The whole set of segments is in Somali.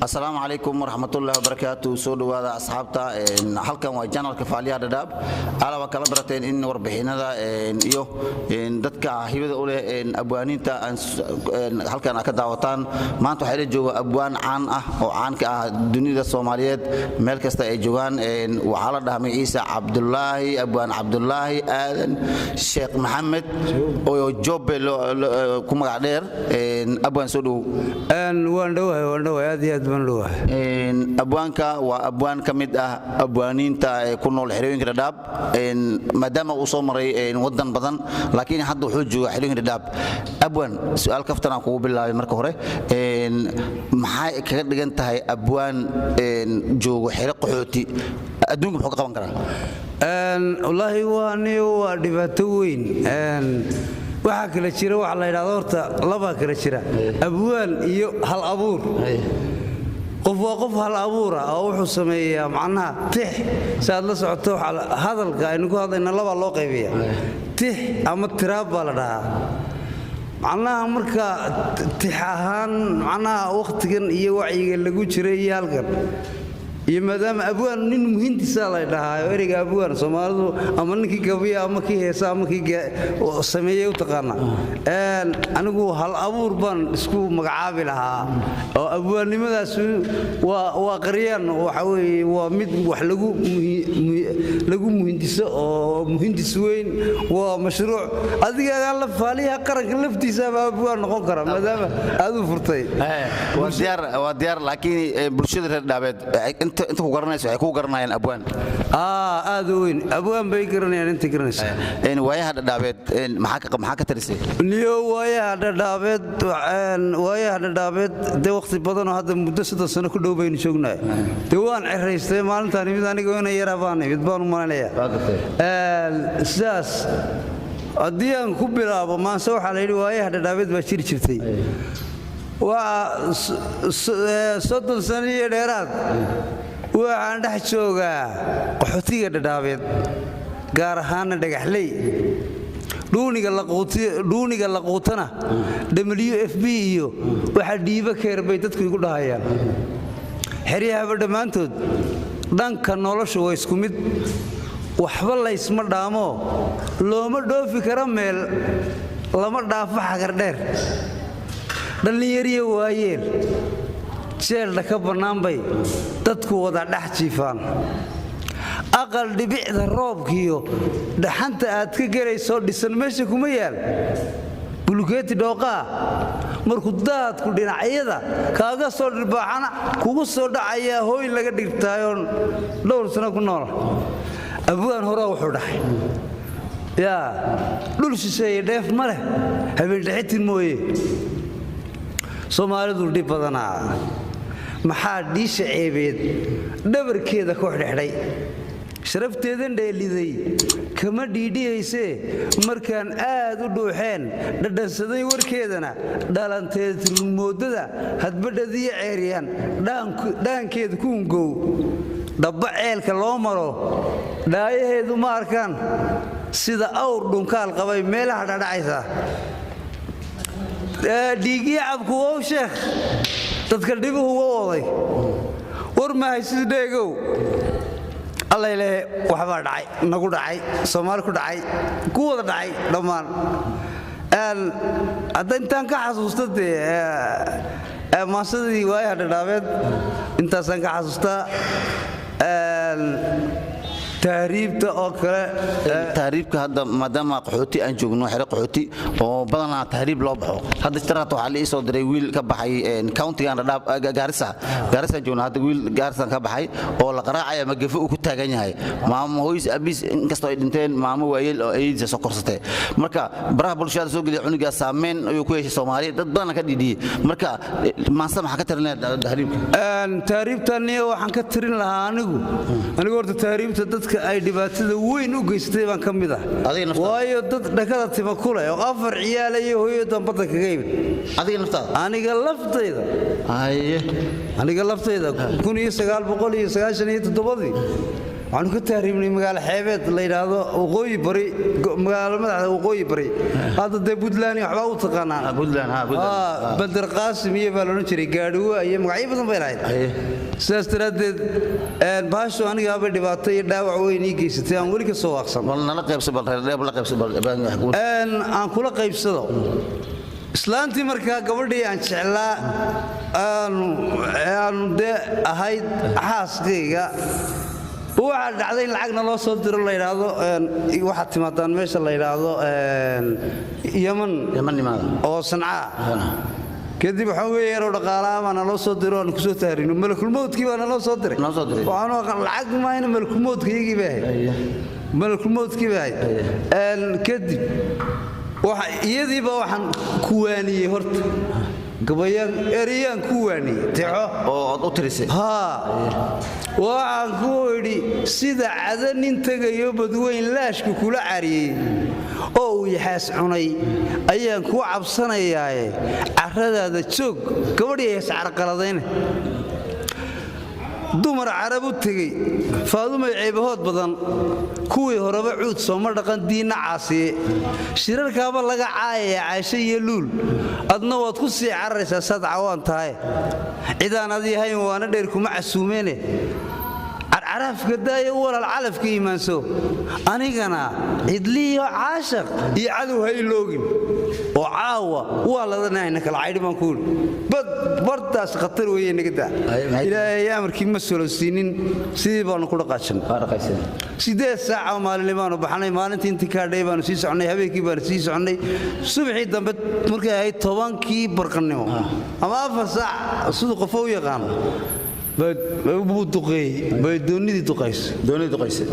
Asalaamu calaykum waraxmatullahi wabarakaatu. Soo dhowaada, asxaabta. Halkan waa channelka Faaliyaha Dhadhaab. Alaba kala barateen in warbixinada iyo dadka hibada u leh abwaaniinta halkan aad ka daawataan. Maanta waxaa ila jooga abwaan caan ah oo caan ka ah dunida Soomaaliyeed meel kasta ay joogaan. Waxaa la dhahaa magaciisa Cabdulaahi, Abwaan Cabdulaahi Aadan Sheekh Maxamed oo Joobe ku magac dheer. Abwaan, soo dhowow. Waan dhowahay, waan dhowahay, aad iyo aad baan dhowahay. Abwaanka waa abwaan ka mid ah abwaaniinta ee ku nool xerooyinka Dhadhaab, maadaama uu soo maray wadan badan, laakiin hadda wuxuu joogaa xerooyinka Dhadhaab. Abwaan, su-aal kaftan aan kugu bilaabay marka hore. Maxay kaga dhigan tahay abwaan joogo xero qaxooti? Adduunka muxuu ka qaban karaa? Wallaahi waa dhibaato weyn. Waxaa kala jira waxa la yidhahdo, horta labaa kala jira: abwaan iyo hal abuur. Qof waa qof hal abuura oo wuxuu sameeyaa macnaha tix. Si aad la socoto, hadalka aynu ku hadlayna labaa loo qaybiya: tix ama tiraab baa la dhahaa. Macnaha marka tix ahaan, macnaha wakhtigan iyo wacyiga lagu jiray iyo halkan iyo maadaama abwaan nin muhindisa la dhahaa, ereyga abwaan Soomaalidu ama ninkii gabiya ama kii heesa ama kii sameeyey u taqaana. Anigu hal abuur baan isku magacaabi lahaa, oo abwaannimadaas waa qaryaan. Waxa weeye waa mid wax lagu muhindiso oo muhindis weyn, waa mashruuc. Adiga la faaliyaha qaranka laftiisaaba abwaan noqon kara maadaama aad u furtay. Waa diyaar, waa diyaar, laakiin bulshada reer Dhaabeed inta ku garanayso waxay ku garanayaan abwaan. Aad u weyn, abwaan bay garanayaan inta garanaysa. Waayaha Dhadhaabeed maxaa ka tarisay? Niyo, waayaha Dhadhaabeed, waayaha Dhadhaabeed dee wakhti badanoo hadda muddo 30 sano ku dhow baynu joognahay. Dee waan ciraystay maalintaan imid, aniga ina yara baan imid baan u malaynayaa. Sidaas haddii aan ku bilaabo maanse, waxaa la yidhi waayaha Dhadhaabeed baa jiri jirtay, waa 30 sano iyo dheeraad. Waxaan dhex joogaa qaxootiga Dhadhaabeed, gaar ahaana Dhagaxley. Dhuuniga la quutana WFP iyo waxa dhiibo keer bay dadku igu dhahayaan. Xeryahaba dhammaantood dhanka noloshu waa isku mid, waxba laysma dhaamo, looma dhoofi kara meel, lama dhaafo xagardheer. Dhallinyariyo waayeel jeeldha ka bannaan bay dadku wada dhex jiifaan. Aqal dhibicda roobkiyo dhaxanta aad ka gelaysoo dhisan meesha kuma yaal. Bulukeeti dhooqaa markuu daadku dhinacyada kaaga soo dhirbaaxana kugu soo dhacayaa. Hooy laga dhigtaayoon dhowr sano ku noola. Abwaan horaa wuxuu dhahay: yaa dhul shisheeye dheef ma leh habeendhexitin mooye. Soomaalidu dhib badanaa, maxaa dhiisha ceebeed dhabarkeeda ku xidhxidhay? Sharafteedan dheeliday kama dhiidhiyaysee. Markaan aad u dhuuxeen dhadhansaday warkeedana, dhalanteed runmoodada hadbadhadiyo ceeryaan dhaankeeda ku ungow. Dhabba ceelka loo maro dhaayaheedu ma arkaan, sida awr dhunkaal qabay meelaha dhadhacaysa. Dhiigii cabku wow sheekh, dadka dhibuhu wa oday. War mahay sida dheegow allayle, waxbaa dhacay, nagu dhacay, Soomaali ku dhacay, ku wada dhacay dhammaan. Hadda intaan ka xasuusta dee maasadii waayaha Dhadhaabeed intaasaan ka xasuustaa. Tahriibta oo kale. Tahriibka hadda, maadaama qaxooti aan joogno, xero qaxooti oo badanaa tahriib loo baxo. Hadda jaraata waxaa la ii soo diray wiil ka baxay countigan Dhadhaab, Gaarisa. Gaarisaan joogno hadda. Wiil Gaarisaan ka baxay oo la qaraacaya, magafo uu ku taagan yahay. Maamo hooyis abiis inkastoo ay dhinteen, maamo waayeel oo ayadiisa soo korsatay. Marka baraha bulshada soo geliya, cunugaas saameyn ayuu ku yeeshay Soomaaliya, dad badana ka dhidhiyey. Marka maanse maxaa ka tirinaya tahriibka? Tahriibtaniyo waxaan ka tirin lahaa anigu horta tahriibta dadka ay dhibaatada weyn u geysatay baan ka mid ah. Adiga naftaada? Waayo, dad dhakada tima ku leh oo afar ciyaala iyo hooyadan badda kaga yimid. Adiga naftaada? Aniga laftayda. Haye. Aniga laftayda 1997-dii. Waxaanu ka tahriibnay magaalo xeebeed la yidhaahdo Waqooyi Bari, magaalo madaxda Waqooyi Bari hadda dee Puntland iyo waxbaa u taqaanaa. Puntland, ha, Puntland. Bandar Qaasim iyo baa laodhan jiray, Gaadhiwa iyo magacyo badan bay lahayd. Sidaas daraaddeed bahashu anigaaba dhibaato iyo dhaawac weyn ii geysatay aan weli ka soo waaqsan. Bal nala qaybso, bal reer dheeb la qaybso, bal Aan kula qaybsado islaantii. Markaa gabadhii aan jeclaa aanu dee ahayd xaaskayga, waxaa dhacday in lacagna loo soo diro, la yidhaahdo waxaad timaadaan meesha la yidhaahdo Yaman. Yaman nimaada. Oo Sancaa. Kadib waxaa weeye yaroo dhaqaalaha baa naloo soo diro, aanu kusoo tahrino. Malakulmowdkii baa naloo soo diray. Noo soo diray. Waxaanu aqaan lacag maayna, malakulmowdka iyagii bay ahayd, malakulmowdkii bay ahayd. Kadib iyadiiba waxaan ku waaniyey horta gabayaan, ereyaan ku waaniyey, tixo. Oo ood u tirisay. Haa, waxaan ku idhi: sida cada nin tegayo badweyn laashka kula cariyey oo uu yaxaas cunay ayaan kuu cabsanayaaye, carradaada joog, gabadhii hays carqaladayne. Dumar Carab u tegey, Faadumay ceebahood badan, kuwii horeba cuud sooma dhaqan, diinna caasiye, shirarkaaba laga caayaya Caashe iyo Luul, adna waad ku sii cararaysaa saad cawaan tahay. Cidaan adi ahayn waana dheer kuma casuumeene, carcaraafka daaya, walaal calafka iimaanso, anigana cidliyo caashaq iyo cadow ha iloogin oo caawa waa ladanahayna kala caydhi baan ku yidhi. Bad bartaas khatar weeye, naga daa. Ilaahay amarkii ma solosiinin, sidii baanu ku dhaqaajin. Waa dhaqayseen. 8 saac oo maalinii baanu baxnay. Maalintii intii kaadhay baanu sii soconnay, habeenkii baanu sii soconnay. Subaxii dambe markay ahayd 10-kii barqannimo ama 4 saac, siduu qofo u yaqaano, buu duqeeyey, bay doonidii duqayso. Doonidii duqaysay.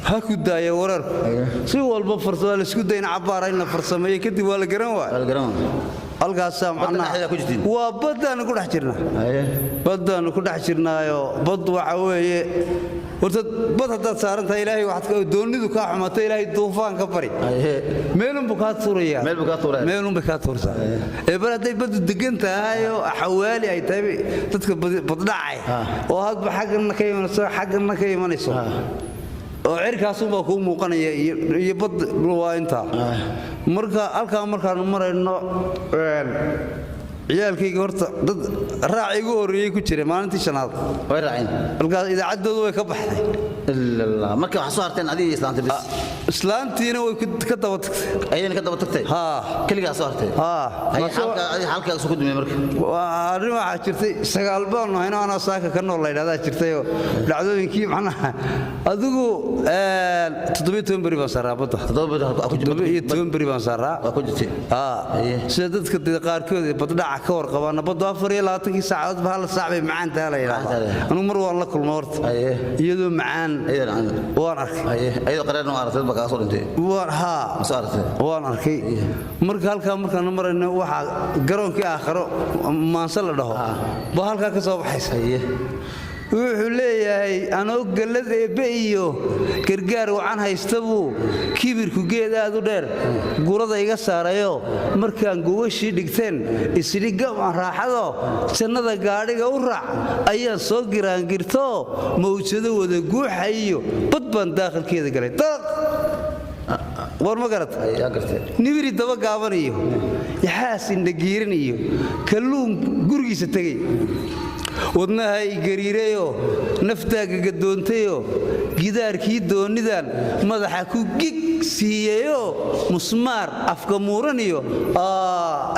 Ha ku daaya wararku si walba waa laisku dayn cabbaara in la farsameeyo, kadib waa la garan waay. Waa la garan waay. Halkaasaa Badda dhexdeeda ku jirtiin? Waa baddaanu ku dhex jirnaa. Baddaanu ku dhex jirnaayo. Bad waxa weeye horta, bad haddaad saaran tahay, Ilaahay waxaad doonidu kaa xumato, Ilaahay duufaan ka bari, meelunbuu kaa tuurayaa. Meel buu kaa tuuraya. Meelunbay kaa tuurtaa. Ee bar hadday baddu degan tahay oo xawaali ay tahay, dadka baddhacay oo hadba xaggana ka imanayso, xaggana ka imanayso, oo cirkaasunbaa kuu muuqanaya iyo bad waa intaa. Marka halkaa markaanu marayno, ciyaalkayga horta dad raac igu horreeyey ku jiray maalintii shanaad. Way raaceen. Halkaas idaacaddoodu way ka baxday. Illa marka waxaa soo harteen adiga iyo islaanta bis. Islaantiina way ka daba tagtay. Ayadana ka daba tagtay. Haa. Keligaa soo hartay. Haa. Haye, adiga xalkaaga isu ku dumay marka. Waa arrin waxaa jirtay sagaal baanu hayno, anaa saaka ka nool la yidhahdaa jirtayoo dhacdooyinkii macnaha adigu 17 beri baan saaraa badda. 7 beri ku jirtay. 17 beri baan saaraa. Waa ku jirtay. Haa. Sida dadka dee qaarkood ee baddhaca ka warqabaana, baddu 24-kii saacadood ba hal saac bay macaan tahay la yidhahdaa. Macaan tahay. Anugu mar waan la kulma horta iyadoo macaan. Ayadana macaan. Waan arkay. Haye, ayadoo qareerna waa aragtay, dad baa kaaga soo dhintay. Waan, haa. Ma soo aragtay? Waan arkay. Marka halkaa markaanu marayno, waxaa garoonkii aakhiro maanse la dhaho baa halkaa ka soo baxaysa. Wuxuu leeyahay: anoo gallad eebbe iyo gargaar wacan haysta buu kibirku geed aad u dheer gurada iga saarayo. Markaan gogashii dhigteen isidhi gam aan raaxado, jannada gaadhiga u raac, ayaan soo giraangirtoo mawjado wada guuxa iyo bad baan daakhilkeeda galay dalaq. War ma garata? Haye, yaa gartay. Nibiri daba gaaban iyo yaxaas indhagiiran iyo kalluun gurigiisa tegey, wadnaha i gariirayoo naftaa gagadoontayoo gidaarkii doonidan madaxa ku gig siiyeyoo musmaar afka muuran iyo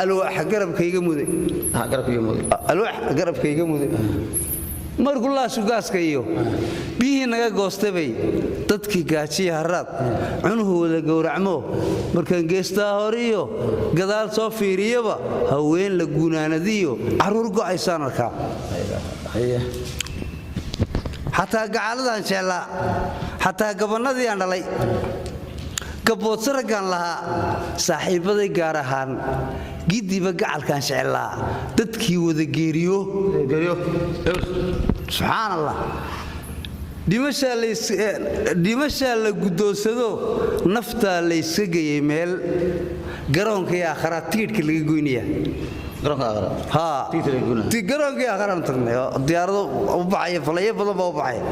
alwaaxa garabka iga muday. Ha, garabka iga muday. Alwaax garabka iga muday. Markuu laashu gaaska iyo biyihii naga goostabay, dadkii gaajiya haraad cunuhooda gowracmo. Markaan geestaa hore iyo gadaal soo fiiriyaba, haween la gunaanadiyo carruur go'aysaan arkaa. Xataa gacaladaan jeclaa, xataa gabannadii aan dhalay, gabboodsa raggaan lahaa, saaxiibbaday gaar ahaan, giddiba gacalkaan jeclaa, dadkii wada geeriyo. Geeriyo. Subxaan Allah, dhimashaa la guddoonsado, naftaa layska geeyey meel garoonkii aakharaa tigidhka laga goynaya. Garoonka aakhira. Haa. Tigidhka laga goynaya. Garoonkii aakharaan tagnay oo diyaarado u baxaya, falayo badan baa u baxaya.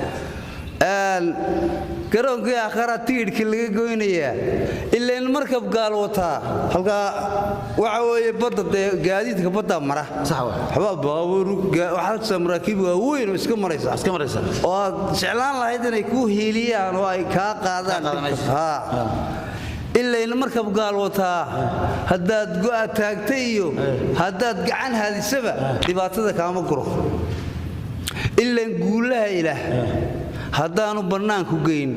Garoonkii aakhara tigidhkii laga goynayaa, ileen markab gaal wataa halkaa waxa weeye badda, dee gaadiidka baddaa mara. Sax waay. Waxbaa baabuur waxaa jirta maraakiib waaweyn oo iska maraysa. Iska maraysa. Oo aad jeclaan lahayd inay kuu hiiliyaan oo ay kaa qaadaan. Kaa qaadaan meesha. Haa. Ilayn markab gaal wataa haddaad go'a taagtay iyo haddaad gacan haadisaba, dhibaatada kaama guro. Ilaan guulaha Ilaah haddaanu bannaanku geyn,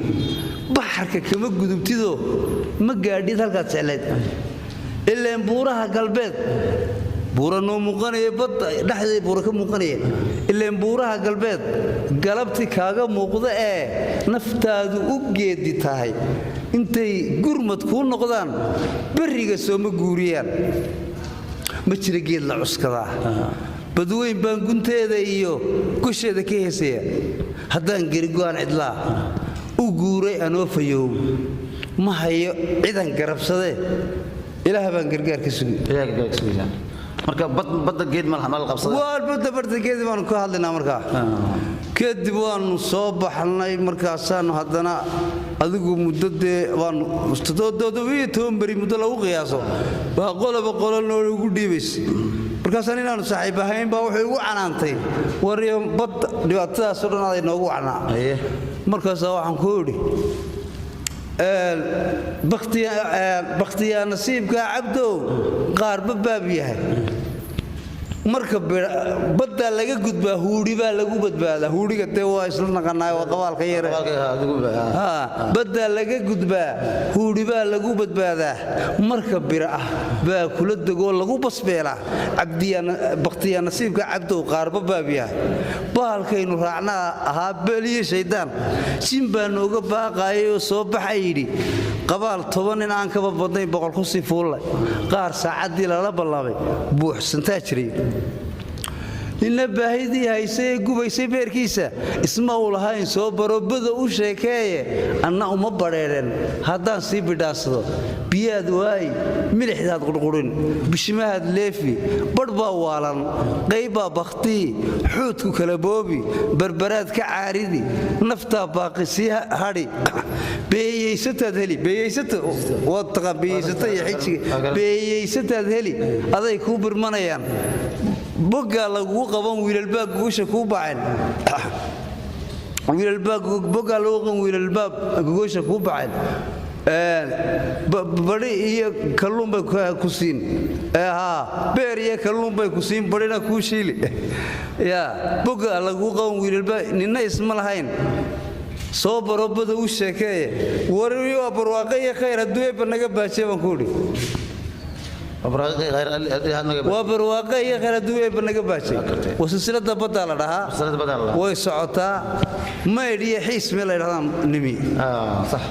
baxarka kama gudubtidoo ma gaadhid halkaad jeclayd. Ilaan buuraha galbeed buura noo muuqanaya, badda dhexdeeda buura ka muuqanaya. Ilaan buuraha galbeed galabti kaaga muuqda ee naftaadu u geedi tahay, intay gurmad kuu noqdaan berriga sooma guuriyaan. Ma jira geed la cuskadaa. Badweyn baan gunteeda iyo gosheeda ka heesaya. Haddaan gerigo'an cidlaa u guuray anoo fayow, ma hayo cidan garabsadee, Ilaah baan gargaar ka sugi. Ilaahay gargaar ka sugaysaa. Marka badda geed ma laha, ma la qabsada. Waa badda bartankeedii baanu ka hadlaynaa markaa. Kadib waanu soo baxnay. Markaasaanu haddana adigu muddo dee waanu 17 beri muddo lagu qiyaaso baa qoloba qolo noo ugu dhiibaysay. Markaasaan inaanu saaxiib ahayn baa wuxuu igu canaantay, waryo badda dhibaatadaasoo dhan aday noogu wacnaa. Markaasaa waxaan ku idhi, bakhtiyaa nasiibkaa Cabdow qaarba baab yahay. Marka baddaa laga gudbaa, huudhi baa lagu badbaadaa. Huudhiga dee waa isla naqanaay, waa qabaalka yare. Qabaalka, adigu. Haa, baddaa laga gudbaa, huudhi baa lagu badbaadaa. Marka bira ah baa kula degoo lagu basbeelaa. Bakhtiyaa nasiibka Cabdow qaarba baab yahay. Bahalkaynu raacnaa ahaa beliyo shayddaan, jin baa nooga baaqaayay oo soo baxa yidhi. Qabaal 10 nin aan kaba badnayn 100 ku sii fuullay, qaar saacaddii lala ballamay buuxsantaa jiray. Ninna baahidii haysay ee gubaysay beerkiisa isma uu lahayn soo baro bada u sheekeeye. Anna uma badheedhen haddaan sii bidhaansado. Biyaad waayi, milixdaad qurqurin, bishimahaad leefi, badh baa waalan, qaybbaa bakhtii, xuudku kala boobi, barbaraad ka caaridi, naftaa baaqi sii hadhi, beeyeysataad heli. Beeyeysata waad taqaan, beeyeysata iyo xijiga. Beeyeysataad heli, aday kuu birmanayaan, boggaa lagugu qaban, wiilalbaa gogosha kuu baceen. Wiilalbaa boggaa lagu qaban, wiilalbaa gogosha kuu baceen. Bari iyo kalluun bay ku siin. Haa, beer iyo kalluun bay ku siin, barina kuu shiili. Yaa bogga lagugu qaban wiilalbaa. Ninna isma lahayn soo baro bada u sheekeeye. Wari waa barwaaqo iyo khayr hadduu Eebba naga baajiye, baan ku idhi. Waa barwaaqo iyo khayr hadduu Eebba naga baajay. Waa silsilada baddaa la dhahaa. Silsilada baddaa la dhahaa. Way socotaa. Maydh iyo Xiis meel la yidhahdaan nimi. Sax.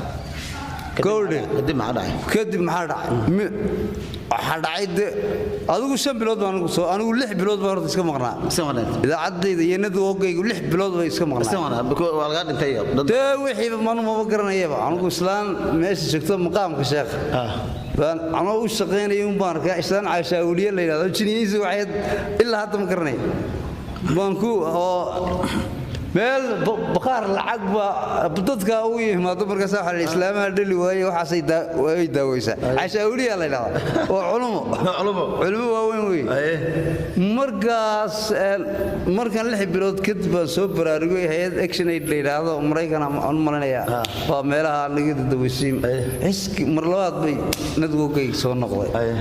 Gowdhe. Kadib maxaa dhacay? Kadib maxaa dhacay? Waxaa dhacay de adigu 5 bilood baan anigu soo, anigu 6 bilood baan horta iska maqnaa. Iska maqnayd. Idaacadayda iyo nadwogaygu 6 bilood bay iska Iska maqnaa. maqnaa, waa lagaa dhintay Dee wixiiba manu maba garanayaba. Anigu islaan meesha joogto maqaamka sheekha baan anoo u shaqaynaya un baan arkaa islaan Caashaawliye la yidhahdo, jiniyeysi waxay ilaa hadda ma garanay. Baan ku oo meel bakhaar lacag baa dadka ugu yimaado. Markaas waxaa la yidhi, islaamaha dhali waaye waxaasay way daaweysaa. Caashaawliya la yidhahdaa, waa culumo. Culumo. Culimo waaweyn wey. Markaas markaan 6 bilood kadib baan soo baraarugay. Hay-ad Action Aid la yidhaahdo Maraykan aan u malinayaa waa meelaha naga dadaweysay. Xiski mar labaad bay nadwogay soo noqday.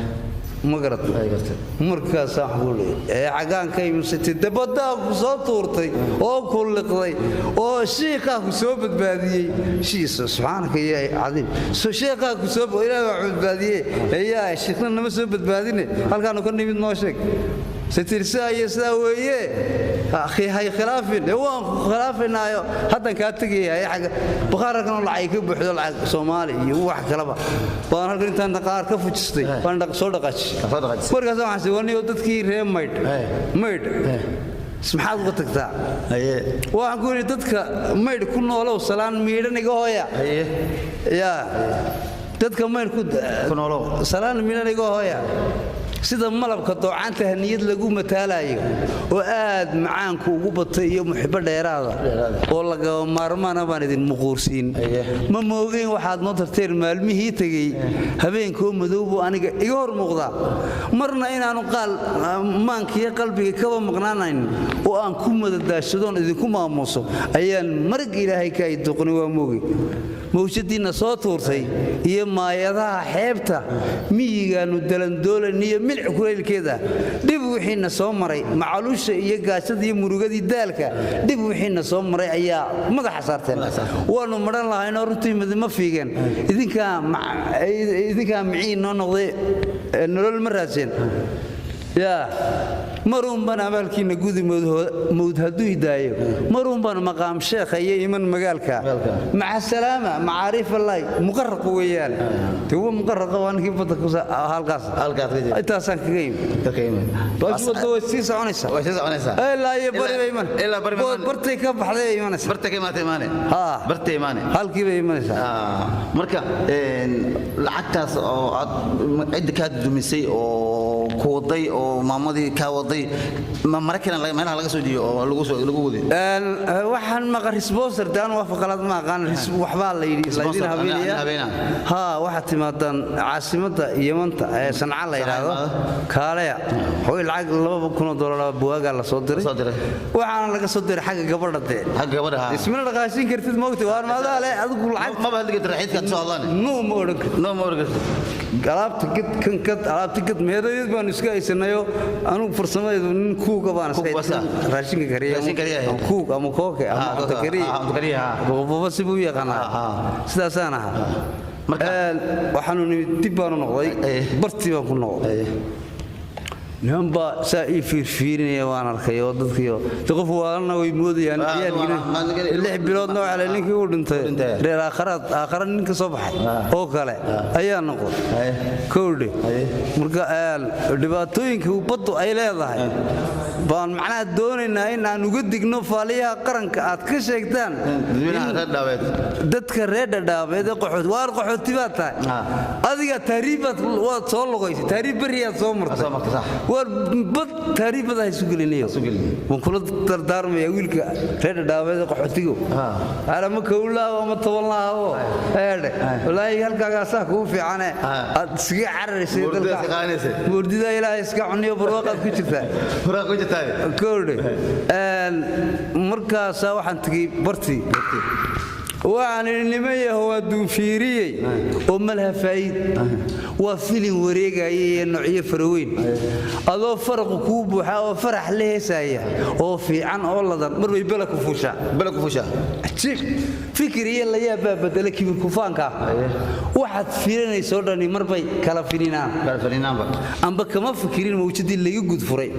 Ma garat? Ay, gartay. Markaasaa waxaan ku leeyahay, ee cagaankay musatay dabadaa ku soo tuurtay oo ku liqday oo shiiqaa ku soo badbaadiyey. Shiisa subxaanaka ya cadiim, so shiiqaa ku soo, Ilaah baa badbaadiyey. Ayaa shiikhna nama soo badbaadine, halkaanu ka nimid noo sheeg. Satir sidaa iyo sidaa weeye, hay khilaafin. Ee waan ku khilaafaynaayo, haddan kaa tegaya xagga bakhaarkan oo lacag ka buuxdo, lacag Soomaali iyo wax kaleba baan halkan intaan qaar ka fujistay baan soo dhaqaajiyey. Soo dhaqaajisay. Markaas waxaan sii waniyo dadkii reer Maydh. Maydh maxaad uga tagtaa? Waxaan ku yidhi, dadka Maydh ku noolow, salaan miidhan iga hooya. Yaa dadka Maydh ku Ku noolow. Salaan miidhan iga hooya. Sida malabka doocaanta haniyad lagu mataalayo oo aad macaanku ugu batay iyo muxibo dheeraada oo lagaba maarmaana baan idin muquursiin. Ma moogeyn waxaad noo tarteen maalmihii tegey, habeenkoo madow buu aniga iga hor muuqdaa. Marna inaanu qaal maankiyo qalbiga kaba maqnaanayn oo aan ku madadaashadoon idinku maamuuso ayaan marag Ilaahay ka ay duqni. Waa moogey mawjadiinna soo tuurtay iyo maayadaha xeebta miyigaannu dalandoolan iyo milic kulaylkeeda. Dhib wixiina soo maray, macaluusha iyo gaajada iyo murugadii daalka, dhib wixiina soo maray ayaa madaxa saarteen. Waannu madhan lahaynoo runtii midima fiigeen. Idinkaa miciin noo noqday, nolol ma raadseen. Yaa maruun baan abaalkiinna gudi mawd hadduu hidaayo, maruun baan maqaam sheekha iyo iman magaalka. Maca salaama, macaariif allahi muqarraq weeyaan. Dee waa muqarraqa, waa ninkii badda halkaas. Intaasaan kaga imi. Bas wadda way sii soconaysaa. Way sii soconaysaa. Ilaa iyo bari bay iman. Ilaa bari bay iman. Bartay ka baxday bay imanaysaa. Bartay ka imaatay imaane. Haa. Bartay imaane. Halkii bay imanaysaa. Marka lacagtaas oo aad cidda kaa dumisay oo ku waday oo maamadii kaa waday, ma Maraykan meelaha laga soo jiyo oo lagu soo lagu waday? Waxaan maqa sponsor daan waa faqalad ma aqaan, waxbaa la yidhi laydin Sponsor, habeenaya. Habeenaa. Haa, waxaad timaadaan caasimadda Yamanta ee Sanca la yidhaahdo, kaaleya. Hoy, lacag $2,000 buwaagaa la soo diray. Soo diray. Waxaana laga soo diray xagga gabadha dee. Xagga gabadha, haa. Ismana dhaqaashin kartid moogta, waan maadaa le adigu lacag. Maba hadli kartid, raxiidkaad soo hadlaan. Nuu ma odhan kartid. No, ma odhan kartid. Alaabta gad kan gad, alaabta gad, meherayad baanu iska haysanayo. Anugu farsamadaydu nin kuuga baan iska Kuug basa. Raashinka kariya. Raashin kariya ahayd. Kuug ama kooke ama cunto Kooke, kariya. Cunto kariya, haa. Boqobobo sibuu u yaqaanaa. Sidaasaan ahaa. Waxaanu nimid, dib baanu noqday. Bartii baan ku noqday. Niman baa saa ii fiirfiirinaya waan arkay oo dadkiio de qof waalana way moodayaan. Ciyaalkiina 6 biloodna waxaa la ninkii uu dhintay. Dhintay. Reer aakharaad aakhara nin ka soo baxay oo kale ayaa noqday. Kowdhe, marka dhibaatooyinka baddu ay leedahay baan macnaha doonaynaa in aan uga digno faaliyaha qaranka aad ka sheegtaan. Dadweynaha reer Dhaabeed. Dadka reer Dhadhaabeed ee qaxooti, waar qaxooti baad tahay. Adiga tahriibaad waad soo lugaysay, tahriib beriyaad soo martay. Soo martay, sax. Waar bad tahriib bad ha isu gelinayo. Isu gelin. Waan kula dardaarmaya wiilka reer Dhadhaabeed ee qaxootigo. Ama kowlaawo ama tobanlaawo eedhe, wallaahi halkaagaasaa kugu fiicane. Aad iskaga cararaysay. Moordida dalka. Iska qaadanaysay. Moordida Ilaahay iska cuniyo, barwaaqaad ku jirtaa. Horaa ku jirtaa. Kowdhe, markaasaa waxaan tegey bartii. Waxaan idhi, niman yahow, waa duunfiiriyey oo malaha faa'iid, waa filin wareegaya iyo noocyo faraweyn. Adoo faraqu kuu buuxaa oo farax la heesaya oo fiican oo ladan, mar bay bela ku fuushaa. Bala ku fushaa. Cajiib, fikir iyo layaab baa bedela kibir kufaanka. Waxaad fiirinaysoo dhani marbay kala fininaan. Kala fadhinaanba. Amba kama fikirin mawjadii laga gudfuray,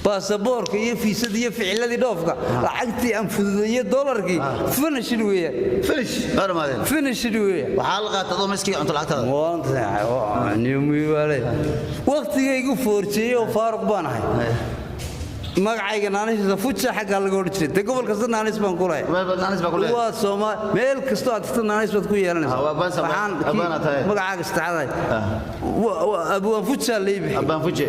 baasaboorka iyo fiisadii iyo ficiladii dhoofka, lacagtii aan fududeeye, doolarkii, finishid weeyaan. Finish. Waa dhamaadeen. Finishid weeyaan. Waxaa la qaatay adoo miskiga cunto lacagtaada. Waqtigaygu foorjeeyey oo faaruq baan ahay. Magacayga naanisiisa Fuja xaggaa laga odhan jiray. Dee gobol kasta naanis baan ku lehay. Naanis baa ku leedahay. Waa Sooma, meel kastoo aad tagto naanis baad ku yeelanaysaa. Waa baan Waxaan abaan aad tahay. Magacaaga saddexaad Abwaan Fuja laybi. Abaan Fuje.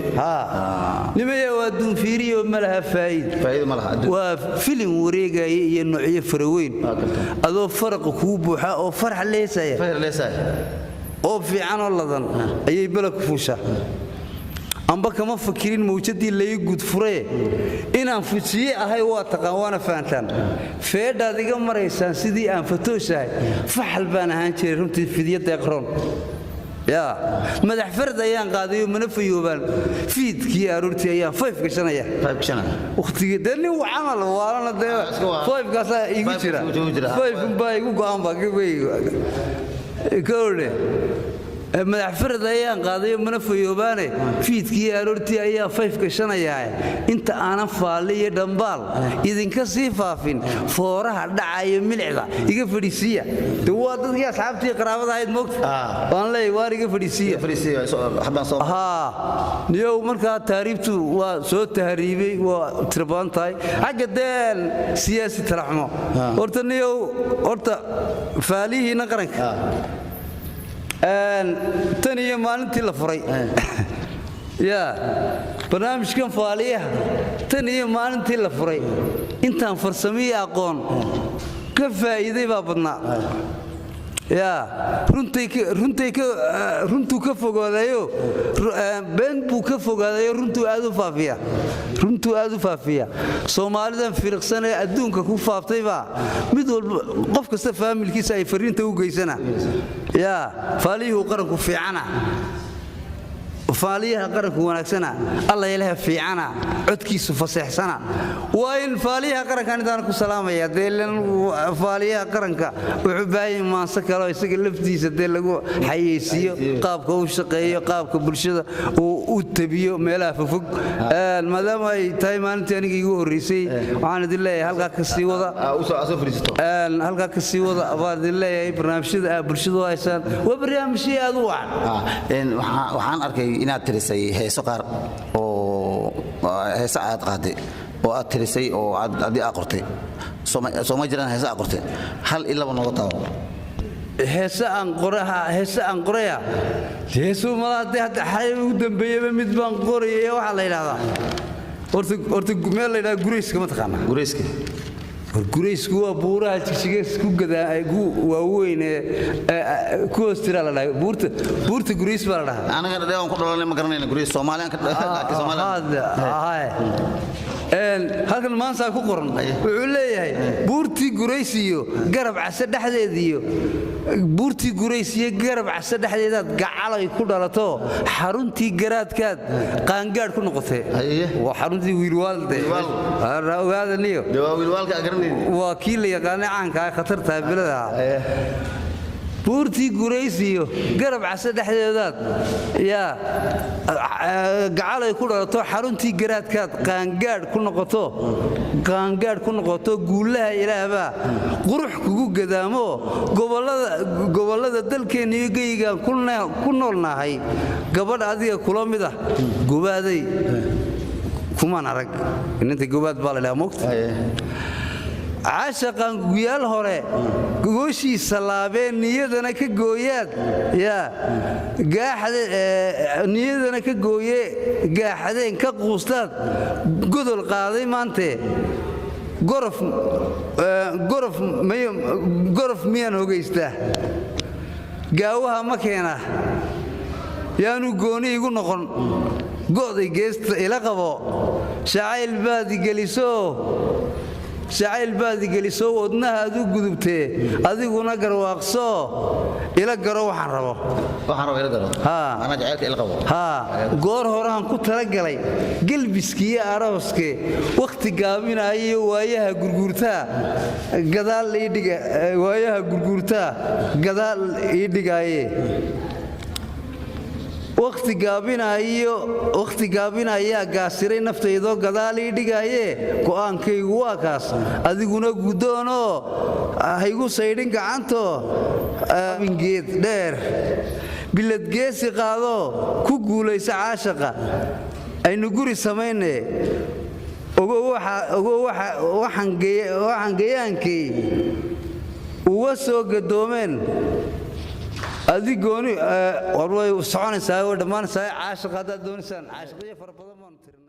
Nimaya, waa duunfiiriyo malaha faa'iid. Faa'iido ma laha adduun. Waa filin wareegaya iyo noocyo faraweyn. Waa gartay. Adoo faraqa kuu buuxa oo farax leesaya Fahir leesaay. oo fiican oo ladan ayay bela ku fuushaa. Amba kama fakirin mawjadii lai gudfuree inaan fujiye ahay. Waa taqaan waana fahantaan, feedhaad iga maraysaan sidii aan fatooshahay. Faxal baan ahaan jiray runtii, fidya deeqroon yaa madax farad ayaan qaadayo, mana fayoobaan. Fiidkii aroortii ayaan fayf gashanaya. Five kashana. Waqtigii dee nin camal waalana dee Iska waa. fayfkaasaa igu Fayfkaas jira. igu jira. Fayfun baa igu go'an baa gawdhe. Madax farad ayaan qaadayo, mana fayoobaane. Fiidkii aroortii ayaa fayf gashanayaa. Inta aanan faalli iyo dhambaal idinka sii faafin, fooraha dhacayo milicda iga fadhiisiiya. De waa dadkii asxaabtii qaraabada ahayd moogta. Waan leeyahay, waar iga fadhiisiiya. Fariisiyo xabaan soo. Haa niyow, markaa tahriibtu waa soo tahriibay, waa tiro badan tahay. Xagga deen siyaasi talaxumo. Horta niyow, horta faalihiina qaranka, tan iyo maalintii la furay Yaa barnaamijkan Faaliyaha tan iyo maalintii la furay intaan farsamiyo aqoon ka faa'iiday baa badnaa. Yaa runtuu ka fogaadayo, been buu ka fogaadayo, runtuu aad u faafiya, runtuu aad u faafiya. Soomaalidan firiqsan ee adduunka ku faaftaybaa mid walba, qof kasta faamilkiisa ay fariinta u geysana. Yaa Faaliyuhu qaranku fiicana, Faaliyaha qaranku wanaagsana, Alla ilaha fiicana, codkiisu faseexsana. Waa in Faaliyaha qarankan intaan ku salaamaya. Dee Faaliyaha qaranka wuxuu baahan maanso kale isaga laftiisa dee lagu xayeysiiyo, qaabka u shaqeeyo, qaabka bulshada uu u tabiyo meelaha fogfog. Maadaama ay tahay maalintii aniga iigu horreysay, waxaan idin leeyahay halkaa ka sii wada, halkaa ka sii wada baan idin leeyahay. Barnaamijyada aad bulshadu haysaan waa barnaamijyo aad u wacan. Waxaan arkay inaad tirisay heeso qaar oo heese aad qaaday oo aad tirisay oo aad aad qortay. Sooma jiraan heese aad qortay? Hal iyo laba nooga taabo. Heese aan qoraha, heese aan qoraya, heesuu malaha dee hadda xalay ugu dambeeyaba mid baan qorayay. Waxaa la yidhahdaa horta meel la yidhahda Gurayska, ma taqaanaa? Gurayska. Guraysku waa buuraha Jigjiga ku gadaa ku waaweyn ee ku hoos jira la dhahay. Buurta Gurays baa la dhahaa. Anaga dhadhe waan ku dhalanay, ma garanayna Gurays. Soomaaliyan ka laakiin Soomaaliyan. Halkan maansaa ku qoran, wuxuu leeyahay: buurtii Gurays iyo Garab Case dhexdeed iyo buurtii Gurays iyo Garab Case dhexdeedaad gacalay ku dhalato, xaruntii garaadkaad qaangaadh ku noqotay. Waa xaruntii Wiilwaalde, ogaadaniyo. Waa Wiilwaalka garanayni. Waa kii la yaqaanay, caanka ah, khatartaha bilada. Buurtii Gurays iyo Garab Case dhexdeedaad yaa gacalay ku dhalato, xaruntii garaadkaad qaangaadh ku noqoto, qaangaadh ku noqoto. Guulaha Ilaahbaa qurux kugu gadaamo, gobollada dalkeenna iyo geyigaan ku noolnahay gabadh adiga kula mid ah, Gobaaday, kumaan arag. Inanta Gobaad baa la dhaha, mogta. Caashaqan guyaal hore gooshiisa laabeen, niyadana ka gooyaad yaa niyadana ka gooye, gaaxadeen ka quustaad godol qaaday maante. Gorof gorof gorof miyaan hogaystaa? Gaawaha ma keena? Yaanu gooni igu noqon, go'day geesta ila qabo. Jacayl baad gelisoo, jacayl baad gelisoo, wadnaha aad u gudubtee, adiguna garwaaqsoo ila garo waxaan rabo. Waxaan rabo ila garo. Anaa jacaylka ila qabo. Haa, goor horaan ku talagalay gelbiskiiyo arooske, wakhti gaabinaayo waayaha gurguurtaa gadaal ii dhiga, waayaha gurguurtaa gadaal ii dhigaaye. Wakhti gaabinayo, wakhti gaabinayaa gaasiray naftaydoo gadaal ii dhigaaye. Go'aankaygu waa kaas, adiguna guddoonoo haygu saydhin gacanto. Geed dheer biladgeesi qaadoo ku guulaysa caashaqa, aynu guri samayne. Ogo waxaan gayaankay uga soo gadoomeen adigooni. War way soconaysaa, way dhammaanaysaa. Caashaqa haddaad doonaysaan, caashaqiyo fara badan baanu tirnay.